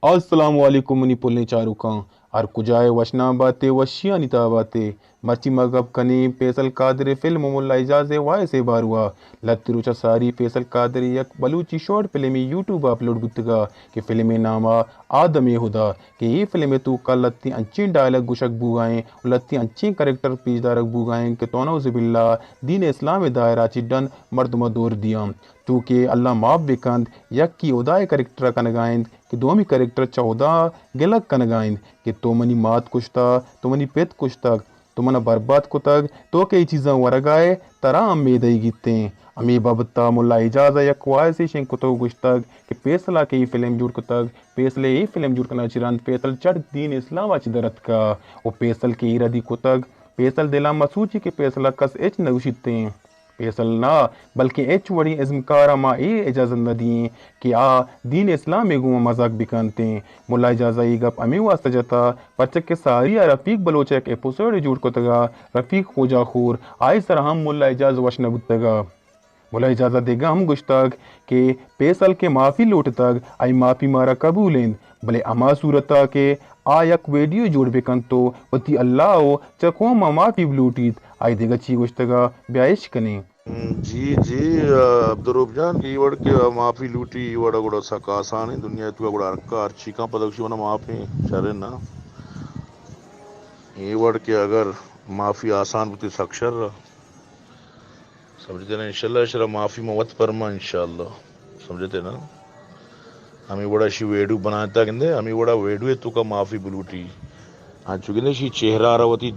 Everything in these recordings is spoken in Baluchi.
السلام علیکم منی پلیں چاروکاں، ہر کجائے وشنام باتے، وشیانی تہا باتے۔ مرچی ما گپ کنیں فیصل قادر فلم و ملا اعجاز وائس ء باروا۔ لہتے روچا ساری فیصل قادر یک بلوچی شارٹ فلمے یوٹیوب ء اپلوڈ بوتگا کہ فلم ء نام ء آدم ہدا، کہ اے فلم ء توکا لہتے انچیں ڈائلاگ گوشگ بوگا ایں و لہتے انچیں کریکٹر پیش دارگ بوگا ایں کہ تو نعوذ باللہ دین اسلام ء دائرہ چی ڈن مردم ء دور دیاں۔ تو کہ اللہ معاف بکنت، یکی ہدا ء کریکٹر ء کنگا انت کہ دومی کریکٹر چہ ہدا گلگ کنگا انت کہ تو منی مات کشتا، تو منی پت کشتگ، تو منا برباد کتگ، تو کہ اے چیزاں ورگا ئے، ترا ہم میدئی گیتیں۔ ہمے بابتا ملا اعجاز ء یک وائسے شنگ کتگ و گوشتگ کہ فیصل ء کہ اے فلم جوڑ کتگ، فیصل ء اے فلم جوڑ کنگ چہ رند فیصل چٹ دین اسلام ء چہ در اتکا و فیصل کہ اے ردی کتگ، فیصل دل ء مسوچی کہ فیصل ء کس ہچ نہ گوشیتیں۔ فیصل نا، بلکیں ہچ وڑیں ازمکار ء ما اے اجازت نہ دئیں کہ آ دین اسلام ء گوں مذاق بکنتیں۔ ملا اعجاز ء اے گپ ہمے واسطہ جتا، پرچہ کہ ساری ء رفیق بلوچ ء یک ایپیسوڈے جوڑ کتگ ء رفیق خوجا خور آئی سرا ہم ملا اعجاز وش نہ بوتگ ء۔ ملا اعجاز ء دگہ ہم گوشتگ کہ فیصل کہ معافی لوٹتگ، آئی معافی مارا قبول انت، بلے ہما صورت ء کہ آ یک ویڈیو جوڑ بکنت و وتی اللہ و چہ قوم ء معافی بلوٹیت، آئی دگہ چی گوشتگ ء بیا اش کنیں۔ جی، جی، آ، عبدالرؤف جان، اے وڑ کہ معافی لوٹی، اے وڑ گڑا سک آسان ہے۔ دنیا تو گڑا ہرکا ہرچی کن پدا گوشی منا معاف ہیں، شر ہے نا۔ اے وڑ کہ اگر معافی آسان بوتی سک شر ہے۔ سمجھتے نا؟ انشاءاللہ شرا معافی ما وت پرما انشاءاللہ۔ سمجھتے نا؟ ہمیں وڑا شی ویڈیو بناتا گندے، ہمیں وڑا ویڈیو تو کا معافی بلوٹی۔ ہاں، چونکہ شی چہرہ را وتی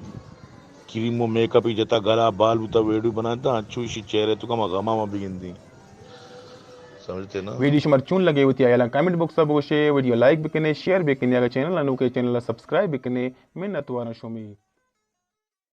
کریم و میک اپ ہی جتا، گلا بال بوتا، ویڈیو بناتا، انچو ایشی چہرے تو کما غما ما بگندی۔ سمجھتے نا؟ ویڈیو شمار چون لگے ہوتی ہے، یلا کمنٹ باکس بگوشے، ویڈیو لائک بکنے، شیئر بکنے، اگر چینل انو کے چینل سبسکرائب بکنے، منت وارا شمی۔